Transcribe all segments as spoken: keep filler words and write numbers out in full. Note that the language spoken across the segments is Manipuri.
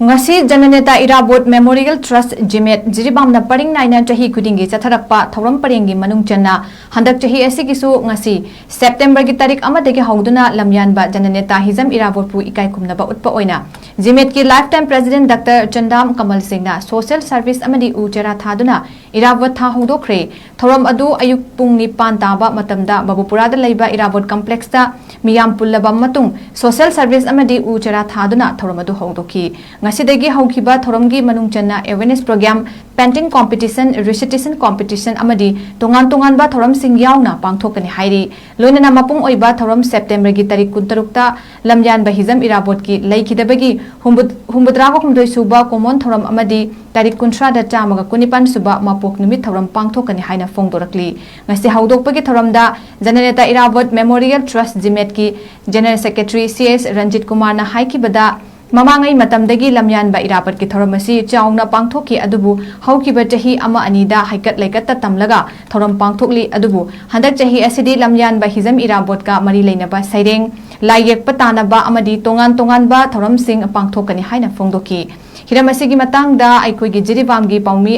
ꯉꯁꯤ ꯖꯅꯅꯦꯇꯥ ꯏꯔꯥꯕꯣꯠ ꯃꯦꯃꯣꯔꯤꯌꯦꯜ ꯇ꯭ꯔꯁ, ꯖꯤꯃꯦꯠ, ꯖꯤꯔꯤꯕꯥꯝꯅ ꯄꯔꯤꯡ ꯅꯥꯏꯅ ꯆꯍꯤ ꯈꯨꯗꯤꯡꯒꯤ ꯆꯠꯊꯔꯛꯄ ꯊꯧꯔꯝ ꯄꯔꯦꯡꯒꯤ ꯃꯅꯨꯡ ꯆꯟꯅ ꯍꯟꯗꯛ ꯆꯍꯤ ꯑꯁꯤꯒꯤꯁꯨ ꯉꯁꯤ ꯁꯦꯞꯇꯦꯝꯕꯔꯒꯤ ꯇꯥꯔꯤꯛ ꯑꯃꯗꯒꯤ ꯍꯧꯗꯨꯅ ꯂꯝꯌꯥꯟꯕ ꯖꯅꯅꯦꯇꯥ ꯍꯤꯖꯝ ꯏꯔꯥꯕꯣꯠꯄꯨ ꯏꯀꯥꯏ ꯈꯨꯝꯅꯕ ꯎꯠꯄ ꯑꯣꯏꯅ ꯖꯤꯃꯦꯠꯀꯤ ꯂꯥꯏꯐ ꯇꯥꯏꯝ ꯄ꯭ꯔꯦꯁꯤꯗꯦꯟꯠ ꯗꯥꯛꯇꯔ ꯆꯟꯗꯥꯝ ꯀꯃꯜ ꯁꯤꯡꯅ ꯁꯣꯁꯤꯌꯦꯜ ꯁꯔꯚꯤꯁ ꯑꯃꯗꯤ ꯎ ꯆꯥꯔꯥ ꯊꯥꯗꯨꯅ ꯏꯔꯥꯕꯣꯠ ꯊꯥ ꯍꯧꯗꯣꯛꯈ꯭ꯔꯦ꯫ ꯊꯧꯔꯝ ꯑꯗꯨ ꯑꯌꯨꯛ ꯄꯨꯡ ꯅꯤꯄꯥꯟ ꯇꯥꯕ ꯃꯇꯝꯗ ꯕꯕꯨꯄꯨꯔꯥꯗ ꯂꯩꯕ ꯏꯔꯥꯕꯣꯠ ꯀꯝꯄ꯭ꯂꯦꯛꯁꯇ ꯃꯤꯌꯥꯝ ꯄꯨꯜꯂꯕ ꯃꯇꯨꯡ ꯁꯣꯁꯤꯌꯦꯜ ꯁꯔꯚꯤꯁ ꯑꯃꯗꯤ ꯎ ꯆꯥꯔꯥ ꯊꯥꯗꯨꯅ ꯊꯧꯔꯝ ꯑꯗꯨ ꯍꯧꯗꯣꯛꯈꯤ꯫ ꯉꯁꯤꯗꯒꯤ ꯍꯧꯈꯤꯕ ꯊꯧꯔꯝꯒꯤ ꯃꯅꯨꯡ ꯆꯟꯅ awareness programme, painting competition, recitation competition ꯑꯃꯗꯤ ꯇꯣꯉꯥꯟ ꯇꯣꯉꯥꯟꯕ ꯊꯧꯔꯝꯁꯤꯡ ꯌꯥꯎꯅ ꯄꯥꯡꯊꯣꯛꯀꯅꯤ ꯍꯥꯏꯔꯤ꯫ ꯂꯣꯏꯅꯅ ꯃꯄꯨꯡ ꯑꯣꯏꯕ ꯊꯧꯔꯝ ꯁꯦꯞꯇꯦꯝꯕꯔꯒꯤ ꯇꯥꯔꯤꯛ ꯀꯨꯟꯇꯔꯨꯛꯇ ꯂꯝꯌꯥꯟꯕ ꯍꯤꯖꯝ ꯏꯔꯥꯕꯣꯠꯀꯤ ꯂꯩꯈꯤꯗꯕꯒꯤ ꯍꯨꯝꯐꯨ-, ꯍꯨꯝꯐꯨꯇꯔꯥꯒ ꯍꯨꯝꯗꯣꯏ ꯁꯨꯕ ꯀꯣꯃꯣꯟ ꯊꯧꯔꯝ ꯑꯃꯗꯤ ꯇꯥꯔꯤꯛ ꯀꯨꯟꯊ꯭ꯔꯥꯗ ꯆꯥꯝꯃꯒ ꯀꯨꯟꯅꯤꯄꯥꯟ ꯁꯨꯕ ꯃꯄꯣꯛ ꯅꯨꯃꯤꯠ ꯊꯧꯔꯝ ꯄꯥꯡꯊꯣꯛꯀꯅꯤ ꯍꯥꯏꯅ ꯐꯣꯡꯗꯣꯔꯛꯂꯤ꯫ ꯉꯁꯤ ꯍꯧꯗꯣꯛꯄꯒꯤ ꯊꯧꯔꯝꯗ ꯖꯅꯅꯦꯇꯥ ꯏꯔꯥꯕꯣꯠ ꯃꯦꯃꯣꯔꯤꯌꯦꯜ ꯇ꯭ꯔꯁ, ꯖꯤꯃꯦꯠꯀꯤ general secretary C S Ranjit ꯀꯨꯃꯥꯔꯅ ꯍꯥꯏꯈꯤꯕꯗ, ꯃꯃꯥꯡꯉꯩ ꯃꯇꯝꯗꯒꯤ ꯂꯝꯌꯥꯟꯕ ꯏꯔꯥꯕꯣꯠꯀꯤ ꯊꯧꯔꯝ ꯑꯁꯤ ꯆꯥꯎꯅ ꯄꯥꯡꯊꯣꯛꯈꯤ, ꯑꯗꯨꯕꯨ ꯍꯧꯈꯤꯕ ꯆꯍꯤ ꯑꯃ ꯑꯅꯤꯗ ꯍꯩꯀꯠ ꯂꯩꯀꯠꯇ ꯇꯝꯂꯒ ꯊꯧꯔꯝ ꯄꯥꯡꯊꯣꯛꯂꯤ꯫ ꯑꯗꯨꯕꯨ ꯍꯟꯗꯛ ꯆꯍꯤ ꯑꯁꯤꯗꯤ ꯂꯝꯌꯥꯟꯕ ꯍꯤꯖꯝ ꯏꯔꯥꯕꯣꯠꯀ ꯃꯔꯤ ꯂꯩꯅꯕ ꯁꯩꯔꯦꯡ, ꯂꯥꯏ ꯌꯦꯛꯄ ꯇꯥꯅꯕ ꯑꯃꯗꯤ ꯇꯣꯉꯥꯟ ꯇꯣꯉꯥꯟꯕ ꯊꯧꯔꯝꯁꯤꯡ ꯄꯥꯡꯊꯣꯛꯀꯅꯤ ꯍꯥꯏꯅ ꯐꯣꯡꯗꯣꯛꯈꯤ꯫ ꯍꯤꯔꯝ ꯑꯁꯤꯒꯤ ꯃꯇꯥꯡꯗ ꯑꯩꯈꯣꯏꯒꯤ ꯖꯤꯔꯤꯕꯥꯝꯒꯤ ꯄꯥꯎꯃꯤ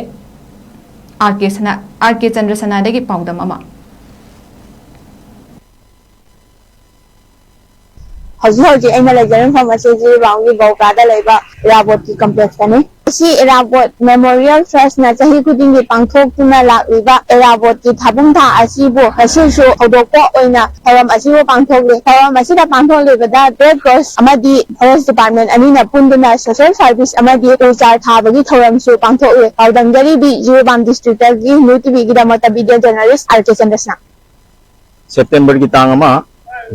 ꯑꯥꯔ ꯀꯦ ꯁꯅꯥ-, ꯑꯥꯔ ꯀꯦ ꯆꯟꯗ꯭ꯔꯁꯅꯥꯗꯒꯤ ꯄꯥꯎꯗꯝ ꯑꯃ꯫ ꯍꯧꯖꯤꯛ ꯍꯧꯖꯤꯛ ꯑꯩꯅ ꯂꯩꯖꯔꯤꯕ ꯃꯐꯝ ꯑꯁꯤ ꯖꯤꯔꯤꯕꯥꯝꯒꯤ ꯕꯧꯀꯥꯗ ꯂꯩꯕ ꯏꯔꯥꯕꯣꯠꯀꯤ ꯀꯝꯄ꯭ꯂꯦꯛꯁꯇꯅꯤ꯫ ꯃꯁꯤ ꯏꯔꯥꯕꯣꯠ ꯃꯦꯃꯣꯔꯤꯌꯦꯜ ꯇ꯭ꯔꯁꯅ ꯆꯍꯤ ꯈꯨꯗꯤꯡꯒꯤ ꯄꯥꯡꯊꯣꯛꯇꯨꯅ ꯂꯥꯛꯂꯤꯕ ꯏꯔꯥꯕꯣꯠꯀꯤ ꯊꯥꯕꯨꯡ ꯊꯥ ꯑꯁꯤꯕꯨ ꯉꯁꯤꯁꯨ ꯍꯧꯗꯣꯛꯄ ꯑꯣꯏꯅ ꯊꯧꯔꯝ ꯑꯁꯤꯕꯨ ꯄꯥꯡꯊꯣꯛꯂꯤ꯫ ꯊꯧꯔꯝ ꯑꯁꯤꯗ ꯄꯥꯡꯊꯣꯛꯂꯤꯕꯗ ꯔꯦꯗ ꯀ꯭ꯔꯣꯁ ꯑꯃꯗꯤ ꯐꯣꯔꯦꯁ ꯗꯤꯄꯥꯔꯠꯃꯦꯟ ꯑꯅꯤꯅ ꯄꯨꯟꯗꯨꯅ ꯁꯣꯁꯤꯌꯦꯜ ꯁꯥꯔꯚꯤꯁ ꯑꯃꯗꯤ ꯎ ꯆꯥꯔ ꯊꯥꯕꯒꯤ ꯊꯧꯔꯝꯁꯨ ꯄꯥꯡꯊꯣꯛꯂꯤ꯫ ꯄꯥꯎꯗꯝꯖꯔꯤꯕꯤ ꯖꯤꯔꯤꯕꯥꯝ ꯗꯤꯁꯇ꯭ꯔꯤꯛꯇꯒꯤ ꯅ꯭ꯌꯨ ꯇꯤꯚꯤꯒꯤꯗꯃꯛꯇ video journalist R K Chandrasana. ꯁꯦꯞꯇꯦꯝꯕꯔꯒꯤ ꯇꯥꯡ ꯑꯃ,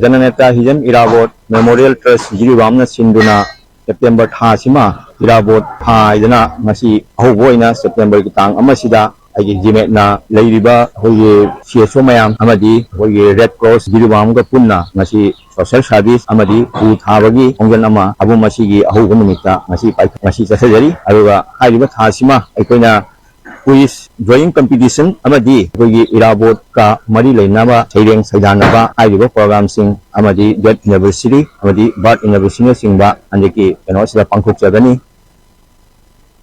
ꯖꯅꯅꯦꯇꯥ ꯍꯤꯖꯝ ꯏꯔꯥꯕꯣꯠ ꯃꯦꯃꯣꯔꯤꯌꯦꯜ ꯇ꯭ꯔꯁ ꯖꯤꯔꯤꯕꯥꯝꯅ ꯁꯤꯟꯗꯨꯅ ꯁꯦꯞꯇꯦꯝꯕꯔ ꯊꯥ ꯑꯁꯤꯃ ꯏꯔꯥꯕꯣꯠ ꯊꯥ ꯍꯥꯏꯗꯅ ꯉꯁꯤ ꯑꯍꯧꯕ ꯑꯣꯏꯅ ꯁꯦꯞꯇꯦꯝꯕꯔꯒꯤ ꯇꯥꯡ ꯑꯃꯁꯤꯗ ꯑꯩꯒꯤ ꯖꯤꯃꯦꯠꯅ ꯂꯩꯔꯤꯕ ꯑꯩꯈꯣꯏꯒꯤ ꯁꯤ ꯑꯦꯁ ꯑꯣ ꯃꯌꯥꯝ ꯑꯃꯗꯤ ꯑꯩꯈꯣꯏꯒꯤ ꯔꯦꯗ ꯀ꯭ꯔꯣꯁ ꯖꯤꯔꯤꯕꯥꯝꯒ ꯄꯨꯟꯅ ꯉꯁꯤ ꯁꯣꯁꯤꯌꯦꯜ ꯁꯥꯔꯚꯤꯁ ꯑꯃꯗꯤ ꯎ ꯊꯥꯕꯒꯤ ꯈꯣꯡꯖꯪ ꯑꯃ ꯊꯥꯕꯨꯡ ꯑꯁꯤꯒꯤ ꯑꯍꯧꯕ ꯅꯨꯃꯤꯠꯇ ꯉꯁꯤ ꯄꯥꯏꯈ-, ꯉꯁꯤ ꯆꯠꯊꯖꯔꯤ꯫ ꯑꯗꯨꯒ ꯍꯥꯏꯔꯤꯕ ꯊꯥ ꯑꯁꯤꯃ ꯑꯩꯈꯣꯏꯅ ꯀ꯭ꯋꯤꯖ, ꯗ꯭ꯔꯣꯌꯤꯡ ꯀꯝꯄꯤꯇꯤꯁꯟ ꯑꯃꯗꯤ ꯑꯩꯈꯣꯏꯒꯤ ꯏꯔꯥꯕꯣꯠꯀ ꯃꯔꯤ ꯂꯩꯅꯕ ꯁꯩꯔꯦꯡ ꯁꯩꯗꯥꯟꯅꯕ ꯍꯥꯏꯔꯤꯕ ꯄ꯭ꯔꯣꯒ꯭ꯔꯥꯝꯁꯤꯡ ꯑꯃꯗꯤ ꯗꯦꯠ ꯑꯦꯅꯤꯚꯔꯁꯔꯤ ꯑꯃꯗꯤ ꯕꯥꯔꯠ ꯑꯦꯅꯤꯚꯔꯁꯔꯤꯅꯆꯤꯡꯕ ꯍꯟꯗꯛꯀꯤ ꯀꯩꯅꯣ ꯑꯁꯤꯗ ꯄꯥꯡꯊꯣꯛꯆꯒꯅꯤ꯫